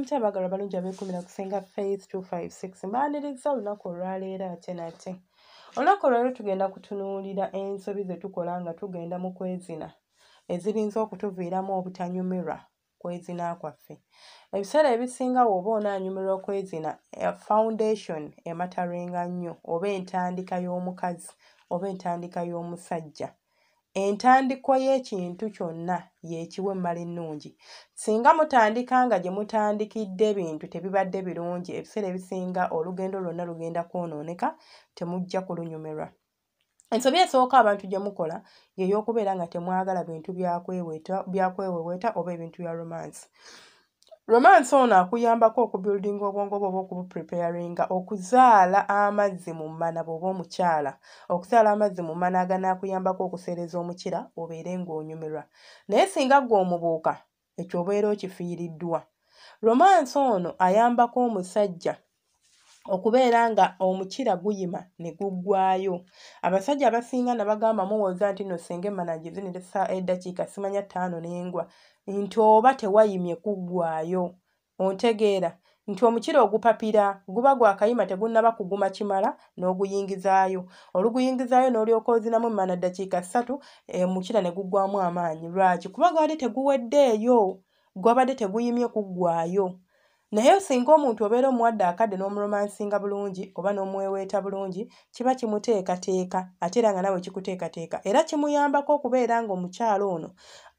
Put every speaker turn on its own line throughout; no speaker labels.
Mutya abaagalwa balungi abeekumira ku Ssenga Faith 256? Mbaaniriza olunaku olwaleero ate nate. Olunaku olwaleero tugenda kutunuulira ensobi ze tukola nga tugenda mu kwezina ezirinza okutuviiramu obutanyumirwa kwezina kwaffe. Ebiseera ebisinga bw'oba onaanyumirwa okwezina, foundation ematteringa nnyo, oba entandika y'omukazi oba entandika y'omusajja. Entandikwa y'ekintu kyonna y'ekiwa emmala ennungi. Singa mutandika nga gye mutandikidde ebintu tebibadde birungi, ebiseera ebisinga olugendo lwonna lugenda kwonooneka, temujja kulunyumirwa. Ensobi esooka abantu gye mukola y'ey'okubeera nga temwagala bintu byakweweweeta oba ebintu bya romance. Romance ono akuyambako okubuildinga obwongo bwo oba okubupreparinga okuzaala amazzi mu mmana bw'oba omukyala, okuzaala amazzi mu mmana aganaakuyambako okuseereza omukira obeere ng'onyumirwa. Naye singa ggwe omubuuka, ekyo obeera okifiiriddwa. Romance ono ayambako omusajja okubeera nga omukira guyima ne guggwaayo. Abasajja abasinga nabagamba, muwooza nti nno ssenga emmana ngizinira eddakiika simanya 5 n'engwa, nti oba tewayimye kuggwaayo. Ontegeera nti omukira ogupapira guba gwakayima, tegunnaba kuguma kimala n'oguyingizaayo. Oluguyingizaayo n'olyoka ozinamu emmana ddakiika 3, omukira ne guggwamu amaanyi. Lwaki? Kuba gwabadde teguweddeeyo, gwabadde teguyimye kuggwaayo. Naye singa omuntu obeera omuwadde akadde n'omuromansinga bulungi oba n'omuweweeta bulungi, kiba kimuteekateeka, ate era nga naawe kikuteekateeka, era kimuyambako okubeera ng'omukyala ono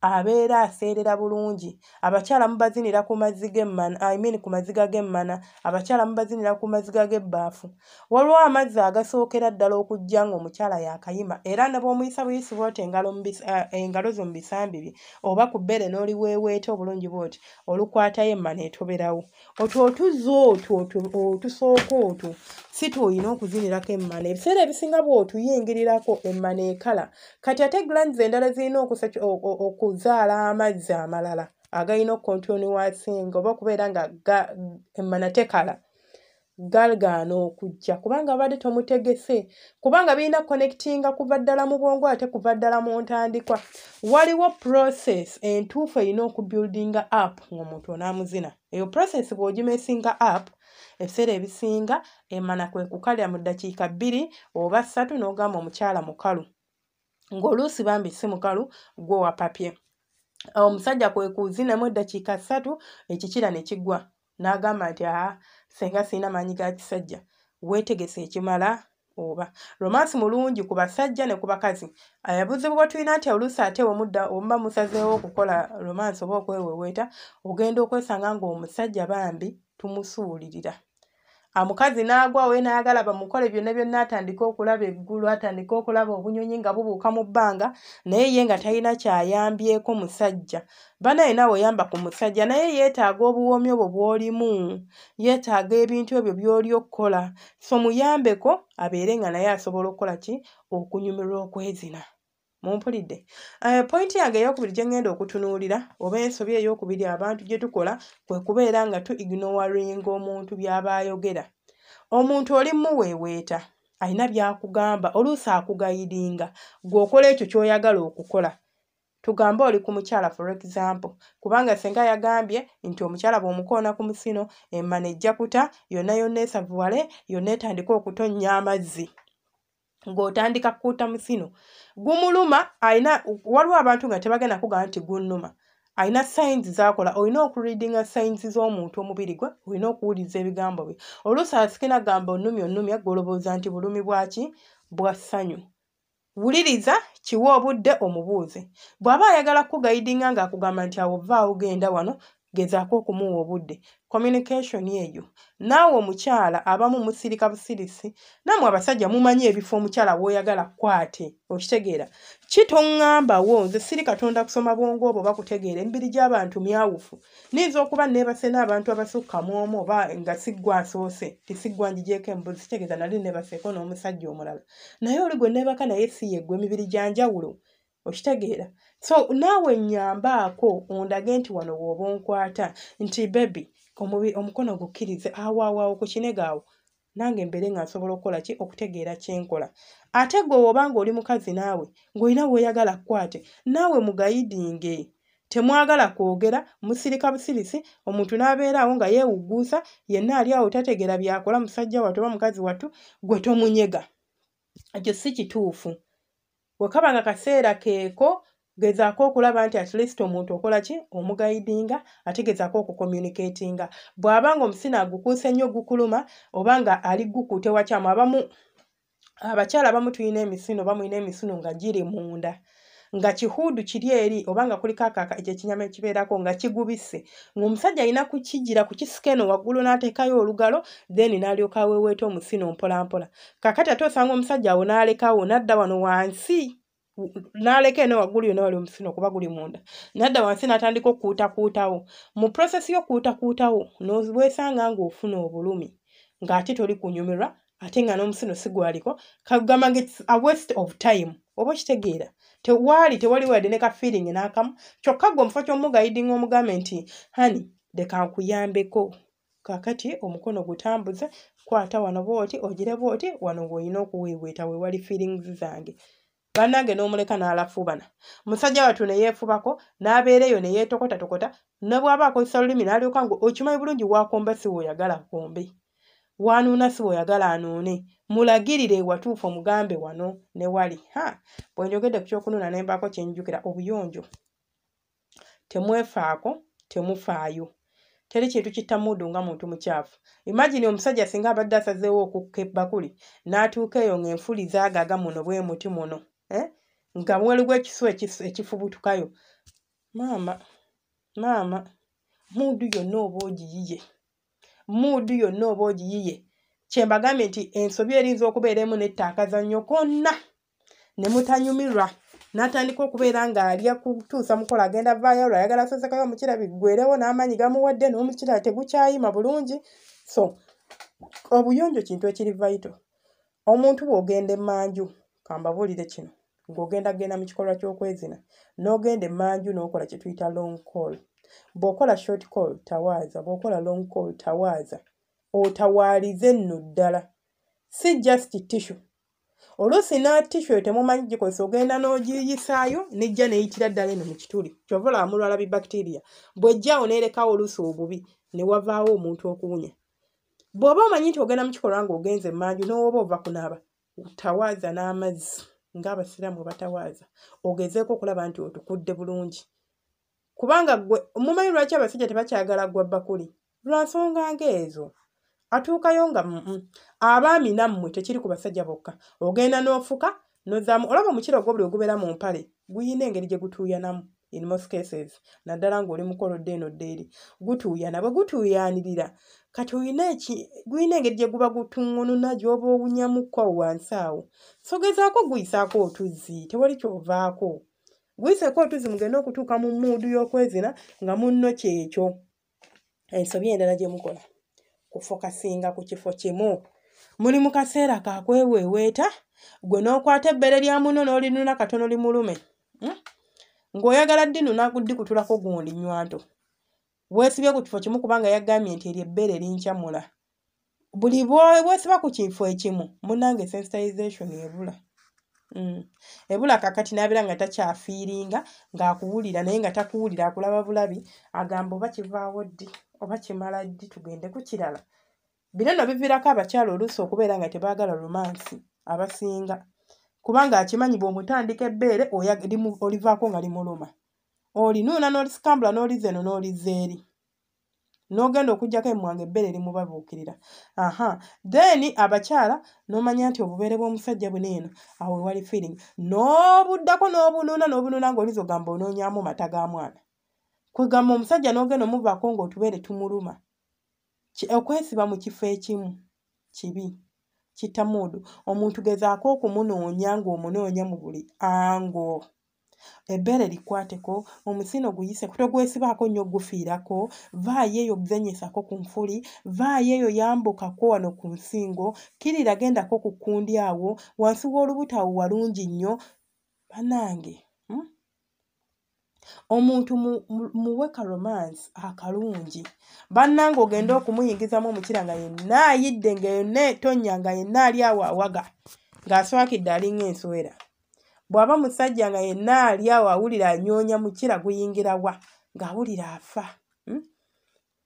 abeera aseerera bulungi. Abakyala mubazinira ku mazzi g'emmana, I mean ku maziga g'emmana, abakyala mubazinira ku maziga g'ebbaafu. Waliwo amazzi agasookera ddala okujja ng'omukyala yakayima, era ne bw'omuyisa buyisi bw'oti engalo zo mu bisambi bye oba ku bbere n'oliweeweeta obulungi bw'oti, olukwatayo emmana etoberawo. Otwo otuzzi otwo otusooka otwo si tw'olina okuzinirako emmana. Ebiseera ebisinga bw'otuyingirirako emmana ekala. Kati ate glands endala zirina okuzaala amazzi amalala agalina okucontinuinga oba okubeera nga emmana tekala, gagaana okujja kubanga babadde tomutegese, kubanga birina connectinga kuva ddala mu bwongo ate kuva ddala mu ntandikwa. Waliwo process entuufu erina okubuildinga up ng'omuntu onaamuzina. Eyo process bw'ogimessinga up, ebiseera ebisinga emmana kwe kukalira mu ddakiika 2 oba 3 n'ogamba omukyala mukalu, ng'oluusi bambi si mukalu, gwe wapapye. Omusajja kwe kuzinamu eddakiika 3, ekikira ne kigwa, n'agamba nti, "Aa, senga sirina maanyi ga kisajja." Weetegese ekimala oba romance mulungi ku basajja ne ku bakazi. Obuzibu bwe tulina nti oluusi ate wemudda omuba musazeewo okukola romance oba okweweweeta, ogenda okwesanga ng'omusajja bambi tumusuulirira. Omukazi n'agwa we n'ayagala bamukole byonna byonna, atandike okulaba eggulu, atandike okulaba obunyonyi nga bubuuka mu bbanga, naye ye nga talina kyayambyeko musajja. Banaye naawe oyamba ku musajja, naye yeetaaga obuwoomi obwo bw'olimu, yeetaaga ebintu ebyo by'oli okukola. So muyambeko abeere nga naye asobola okukola ki? Okunyumirwa okwezina. Mumpulidde? Point yange eyokubiri gye ŋŋenda okutunuulira oba ensobi eyokubiri abantu gye tukola kwe kubeera nga tu ignoringa omuntu by'aba ayogera. Omuntu oli muweeweeta, alina by'akugamba, oluusi akuguidinga, gw'okola ekyo ky'oyagala okukola. Tugambe oli ku mukyala, for example, kubanga senga yagambye nti omukyala bw'omukoona ku musino, emmana ejja kuta yonna yonna, esavuwale yonna, etandike okutonnya amazzi ng'otandika kukuuta musino gumuluma. Alina, waliwo abantu nga tebagenda kugamba nti gunnuma, alina signs z'akola. Olina okureadinga signs z'omuntu, omubiri gwe, olina okuwuliriza ebigambo bye. Oluusi asikina gamba onnumya, onnumya, gw'olowooza nti bulumi bwaki? Bwa ssanyu. Wuliriza, kiwe obudde, omubuuze. Bw'aba ayagala kuguidinga ng'akugamba nti awo vaawo, genda wano, gezaako okumuwa obudde. Communication eyo. Naawe omukyala, abamu musirika busirisi. Nammwe abasajja mumanyi ebifo omukyala w'oyagala kwate, okitegeera ki? Toŋŋambawo, nze siri Katonda kusoma bwongo obwo oba kutegeera emibiri gy'abantu myawufu. Niyinza okuba neebase n'abantu abasukka mu omu, oba nga siggwa asoose, tisiggwa ngigyeko embuzi, kitegeeza nali neebaseeko n'omusajja omulala, naye oli gwe neebaka naye si yeggwe, emibiri gya njawulo, okitegeera? So naawe nnyambaako ondage nti wano w'oba onkwata nti, "Baby, omukono gukkirize awo awo awo ku kinega awo," nange mbeere nga nsobola okukola ki? Okutegeera kyenkola. Ate gwe woba ng'oli mukazi, naawe ng'olina weeyagala kukwate, naawe muguidinge. Temwagala kwogera, musirika busirisi, omuntu n'abeera awo nga yeewugguusa, yenna ali awo tategeera by'akola, musajja wattu oba mukazi wattu, gwe tomunyega. Ekyo si kituufu. Bwe kaba nga kaseera keeko, gezaako okulaba nti at least omuntu okola ki, omuguidinga, ate gezaako okucommunicatinga. Bw'aba nga omusino agukuuse nnyo gukuluma, oba nga ali gukuute wakyamu, abamu abakyala abamu tulina emisino oba mulina emisino nga giri munda, nga kihuudu kiri eri, oba nga kuliko ekyo ekinyama ekibeerako nga kigubisse, ng'omusajja alina kukigira kukisika eno waggulu n'ateekayo olugalo, then n'alyoka aweeweeta omusino mpola mpola. Kaakati ate osanga omusajja awo n'alekawo n'adda wano wansi, n'aleka eno waggulu yonna wali omusino kuba guli munda, n'adda wansi n'atandika okukuutakuutawo. Mu process y'okukuutakuutawo n'weesanga ng'ofuna obulumi, ng'ate toli kunyumirwa, ate nga n'omusino si gwaliko, kagamba nga it's a waste of time. Oba okitegeera, tewaali tewali wadde ne ka feeling n'akamu. Kyokka ggwe mu kifo ky'omuguidinga omugambe nti honey, leka nkuyambeko, kaakati omukono gutambuze, kwata wano bw'oti, ogire bw'oti, wano w'olina okuweeweeta, we wali feelings zange. Bannange n'omuleka n'alafuubana. Musajja wattu ne yeefubako, n'abeera eyo ne yeetokotatokota, ne bw'aba akozesa lulimi n'alyoka nga okimanyi bulungi w'akomba si w'oyagala akombe, w'anuuna si w'oyagala anuune. Mulagirire ewatuufu, omugambe wano ne wali. Ha, bwe njogedde ku ky'okunuuna ne mbaako kye njjukira, obuyonjo. Temwefaako, temufaayo. Teri kintu kitta mood nga muntu mukyafu. Imagine omusajja singa abadde asazeewo okukka ebbakuli, n'atuuka eyo ng'enfuli zaagaaga muno bwe muti muno, eh? Nga waliwo ekisu ekifubutukayo. Maama, maama, mood yonna oba ogiyiye. Mood yonna oba ogiyiye. Kye mbagambye nti ensobi erinza okubeera emu n'etta akazannyo konna ne mutanyumirwa. N'atandika okubeera ng'alya kutuusa mukolo, agenda avaayo olwo ayagala asosekayo omukira biggwerewo, n'amaanyi gamuwadde n'omukira tegukyayima bulungi. So obuyonjo kintu ekiri vital. Omuntu bw'ogenda emmanju, kambabuulire kino, ng'ogenda genda mu kikolwa ky'okwezina, n'ogenda emmanju n'okola kye tuyita long call. Bw'okola short call tawaaza, bw'okola long call tawaaza. Otawaalize nno ddala, si just tissue. Oluusi n'a tissue eyo temumanyi gikozesa, ogenda n'ogiyisaayo n'ejja n'eyitira ddala eno mu kituli. Ky'ova olaba mulwala bibacteria. Bw'ejja awo n'erekawo oluusi obubi, ne wavaawo omuntu okuwunya. Bw'oba omanyi nti ogenda mu kikolwa ng'ogenze emmanju, n'oba ova kunaaba, tawaaza n'amazzi ng'Abasiraamu bwe batawaaza, ogezeeko okulaba nti otukudde bulungi. Kubanga ggwe mumanyi lwaki abasajja tebakyagala gwa bbakuli? Lwa nsonga ng'ezo. Atuukayo nga abaami nammwe, tekiri ku basajja bokka. Ogenda n'ofuka n'ozzaamu, olaba omukira ogwo buli ogubeera mu mpale guyina engeri gye gutuuyanamu in most cases, naddala ng'oli mukolo dda eno dda eri. Gutuuyana, bwe gutuuyaanirira kati oyina guyina engeri gye guba gutuŋŋununa gy'oba owunyamukko awo wansi awo. So gezaako guyisaako otuzzi, tewali ky'ovaako. Guyiseeko otuzzi mugende okutuuka mu mood y'okwezina nga munno kyekyo. Ensobi endala gye mukola, kufocusinga ku kifo kimu. Muli mu kaseera ka kweweeweeta, ggwe n'okwata ebbeere lya munno n'olinuna katono limulume. Ng'oyagala ddinuna ddikutulako gundi nnywanto. Weesibye ku kifo kimu kubanga yagambye nti eryo ebbeere linkyamula. Buli bw'weesiba ku kifo ekimu, munnange sensitization ebula. Ebula kaakati n'abeera nga takyafeelinga, ng'akuwulira naye nga takuwulira, akulaba bulabi, agamba oba kivaawo ddi, oba kimala ddi tugende ku kirala. Bino nno biviirako abakyala oluusi okubeera nga tebaagala romance abasinga. Kubanga akimanyi bw'omutandika ebbeere olivaako nga limuluma. Olinuuna n'olisikambula n'olizza eno n'olizza eri. N'ogenda okuggyako emmwango ebbeere limubabuukirira. Aha, then abakyala n'omanya nti obubeere bw'omusajja buno eno awo we wali feeling. N'obuddako n'obunuuna n'obunuuna ng'olinza ogamba onoonyaamu mata ga mwana. Kwegamba omusajja n'ogenda omuvaako ng'otubeere tumuluma. Okwesiba mu kifo ekimu kibi, kitta mood. Omuntu gezaako okumunoonya ng'omunoonya mu buli angle. Ebbeere likwateko, omusino guyise, togwesibaako nnyo gufiirako, vaayo eyo zenyesako ku nfuli, vaayo eyo yambukako wano ku nsingo, kkirira gendako ku kkundi awo, wansi w'olubuto awo walungi nnyo. Bannange, Omuntu muwe ka romance akalungi. Bannange ogende okumuyingizamu omukira nga yenna ayidde, nga yonna etonnya, nga yenna ali awo awaga, ng'aswakidde alinga enswera. Bw'aba musajja nga yenna ali awo awulira anyoonya mukira guyingira wa, ng'awulira afa.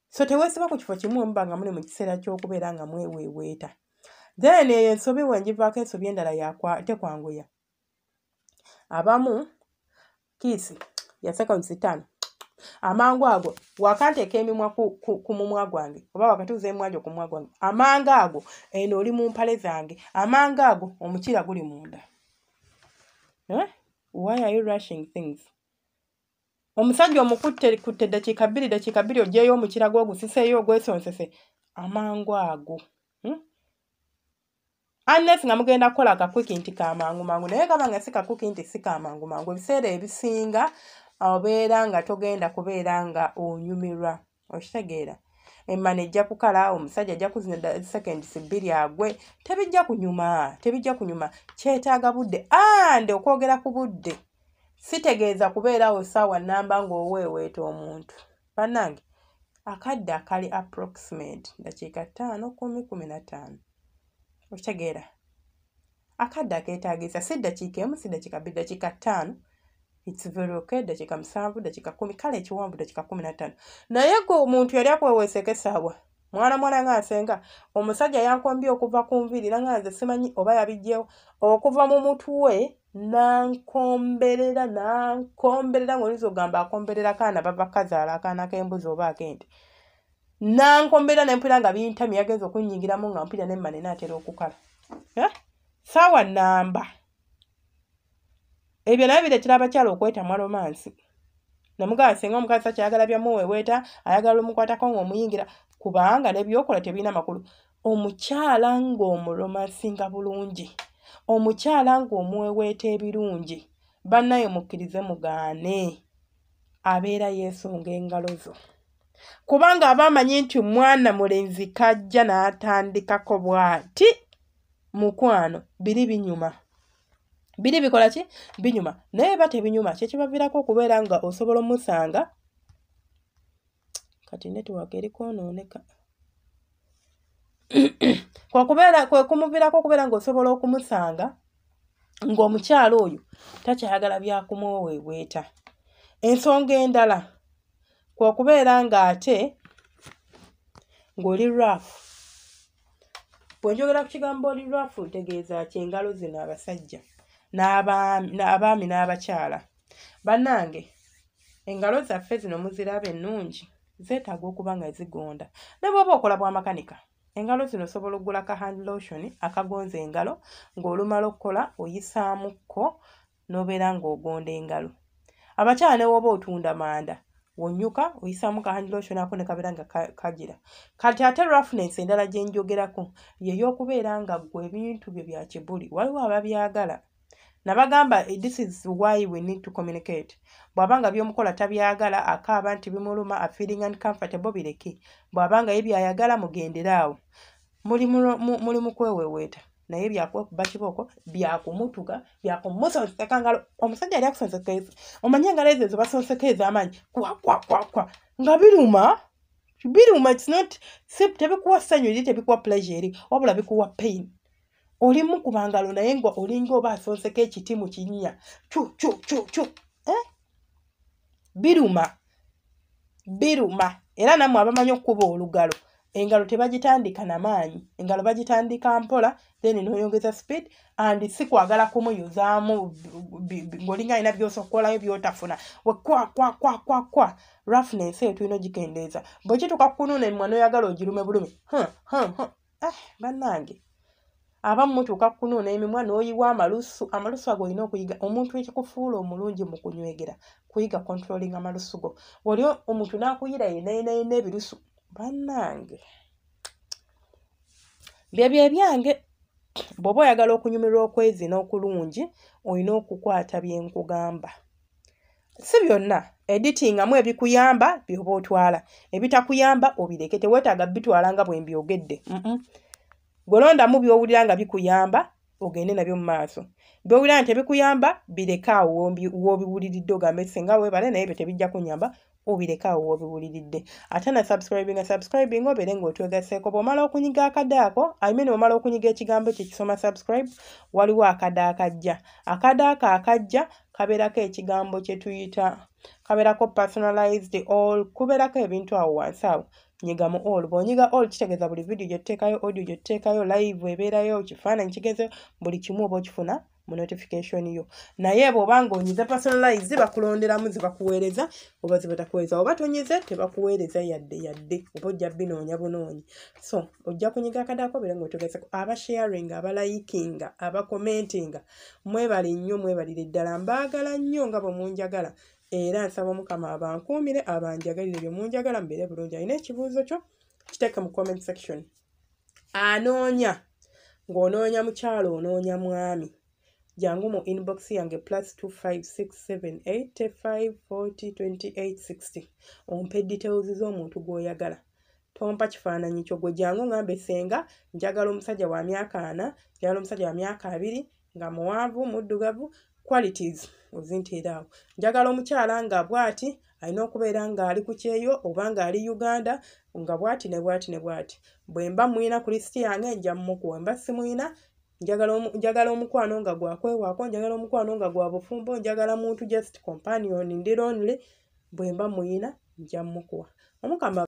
So teweesiba ku kifo kimu omuba nga muli mu kiseera ky'okubeera nga mweweeweeta. Then eyo ensobi wengivaako, ensobi endala tekwanguya. Abamu kiss ya seconds 5, amangu ago wakanteeka emimwa ku mumwa gwange, oba wakatuuza emimwa gyo ku mumwa gwange, amangu ago eno oli mu mpale zange, amangu ago omukira guli munda. Eh? Why are you rushing things? Omusajja omukutte kutte dakiika 2, dakiika 2 oggyeyo omukira gw'ogusiseeyo ogwesonsese amangu ago. Unless nga mugenda kukola akaquickie nti kamangu mangu, naye kaba nga si kaquickie nti si kamangu mangu, ebiseera ebisinga obeera nga togenda kubeera nga onyumirwa. Okitegeera? Emmana ejja kukala, omusajja ajja kuzina seconds 2 agwe, tebijja kunyuma, tebijja kunyuma. Kyetaaga budde. And okwogera ku budde sitegeeza kubeerawo ssaawa nnamba ng'oweeweeta omuntu. Bannange, akadde akali approximate dakiika 5, 10, 15. Okitegeera? Akadde akeetaagisa si ddakiika 1, si dakiika 2, dakiika 5, it's very okay, dakiika 7, dakiika 10, kale ekiwanvu dakiika 15. Naye gwe omuntu yali akuweweeseeko essaawa, mwana mwana nga nsenga omusajja yankombye okuva ku nviiri, nanga nze simanyi oba yabiggyewo okuva mu mutwe, nankomberera nankomberera ng'oyinza okugamba akomberera kaana bava kazaala, akaana k'embuzi oba ak'ente. Nankomberera ne mpulira nga bintamye, yagenza okunnyingiramu nga mpulira nemmana enaatera okukala. Eh? Saawa nnamba. Ebyo naye bireetera abakyala okwetamwa romance. Namugamba singa omukazi takyayagala byamuweeweeta, ayagala omukwatako ng'omuyingira, kubanga ne by'okola tebirina makulu. Omukyala ng'omuromansinga bulungi, omukyala ng'omuweeweeta ebirungi, bannaye mukkirize mugaane, abeera yeesunga engalo zo. Kubanga aba amanyi nti mwana mulenzi kajja n'atandikako bw'ati, mukwano biri binyuma. Biri bikola ki? Binyuma. Naye ba tebinyuma, kye kibaviirako okubeera nga osobola omusanga kati network eri kwonooneka. Kwe kubeera kwe kumuviirako okubeera ng'osobola okumusanga ng'omukyala oyo takyayagala bya kumuweeweeta. Ensonga endala kwe kubeera ng'ate ng'oli rough. Bwe njogera ku kigambo oli rough, ntegeeza ki? Engalo zino abasajja n'abaami n'abakyala. Bannange, engalo zaffe zino muziraba ennungi, zeetaaga okuba nga zigonda. Ne bw'oba okola bwa makanika, engalo zino osobola okugula ka hand lotion akagonza engalo, ng'olumala okukola oyisaamukko n'obeera ng'ogonda engalo. Abakyala, ne bw'oba otunda manda, wonnyuka oyisaamu ka hand lotion ako ne kabeera nga kagira. Kati ate roughness endala gye njogerako ye y'okubeera nga ggwe ebintu byo bya kibuli. Waliwo ababyagala. Nabagamba, this is why we need to communicate. Bw'aba nga by'omukola tabyagala, akaaba nti bimuluma, afeeling uncomfortable, bireke. Bw'aba nga ye by'ayagala, mugendere awo. Muli mu kweweeweeta naye byakwekuba kibooko, byakumutuga, byakumusonseka ngalo. Omusajja yali akusonseka, omanyi engalo ezo ze basonseka ez'amaanyi, kwa kwa kwa kwa, nga biruma, biruma. It's not, si tebikuwa ssanyu eri, tebikuwa pleasure eri, wabula bikuwa pain. Oli mukuba ngalo naye nga olinga oba asonseka ekiti mu kinnya, cu cu cu cu, eh? Biruma, biruma. Era nammwe abamanyi okkuba olugalo, engalo tebagitandika na maanyi, engalo bagitandika mpola, then n'oyongeza speed. And si kwagala kumuyuzaamu ng'olinga alina by'osokolayo by'otafuna, we kwa kwa kwa kwa kwa. Roughness eyo tulina ogikendeeza. Bwe kituuka ku kunuuna emimwa n'oyagala ogirume bulumi, huh, huh, huh. Eh, bannange, abamu mutuuka ku kunuuna emimwa n'oyiwa amalusu. Amalusu ago olina okuyiga. Omuntu ekikufuula omulungi mu kunywegera kuyiga controlling amalusu go. Oli omuntu n'akuyira yenna yenna yenna ebirusu. Bannange, byebyo ebyange. Bw'oba oyagala okunyumirwa okwezina okulungi, olina okukwata bye nkugamba. Si byonna, editingamu ebikuyamba by'oba otwala, ebitakuyamba obireke. Teweetaaga bitwala nga bwe mbyogedde. Gwe londamu by'owulira nga bikuyamba. ogende nabyo mu maaso. By'owulira nti tebikuyamba bireke awo w'obiwuliridde, ogambe singa weebale naye ebyo tebijja kunnyamba, obireke awo w'obiwuliridde. Ate na subscribing obeere ng'otwegasseeko. Bw'omala okunyiga akadde ako, I mean bw'omala okunyiga ekigambo ekyo ekisoma subscribe, waliwo akadde akajja. Akadde ako akajja kabeerako ekigambo kye tuyita, kabeerako personalized all, kubeerako ebintu awo wansi awo. Nyiga mu all. Bw'onyiga all kitegeeza buli video gye tuteekayo, audio gye tuteekayo, live ebeerayo, kifaananyi kigenzeyo, buli kimu oba okifuna mu notification yo. Naye bw'oba ng'onyize personalize bakulonderamu ze bakuweereza oba ze batakuweereza, oba tonyize tebakuweereza yadde yadde, oba ojja binoonya bunoonyi. So ojja kunyiga akadde ako obeere ng'otegeezeko. Aba sharing, aba likinga, aba commentinga, mwebale nnyo, mwebalire ddala, mbaagala nnyo nga bwe munjagala. Era nsaba Omukama abankuumire, abanjagalire bye munjagala, mubeere bulungi. Alina ekibuuzo kyo kiteeke mu comment section. Anoonya ng'onoonya mukyalo, onoonya mwami, jangu mu inbox yange +256 785 40 28 60 ompe details z'omuntu gw'oyagala. Tompa kifaananyi kyo, gwe jangu ngambe senga njagala omusajja wa myaka 40, njagala omusajja wa myaka 20, nga muwanvu, muddugavu, qualities ozinteera awo. Njagala omukyala nga bw'ati, alina okubeera ng'ali ku kyeyo oba ng'ali Uganda, nga bw'ati ne bw'ati ne bw'ati. Bwe mba mwina ku lisiti yange nja mmukuwa, mba simwina njagala omukwano nga gwa kwewaako, njagala omukwano nga gwa bufumbo, njagala muntu just companion, ndi lonely. Bwe mba mwina nja mmukuwa. Omukama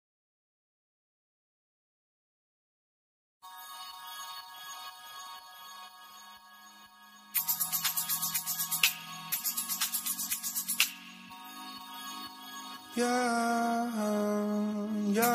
Yeah, yeah.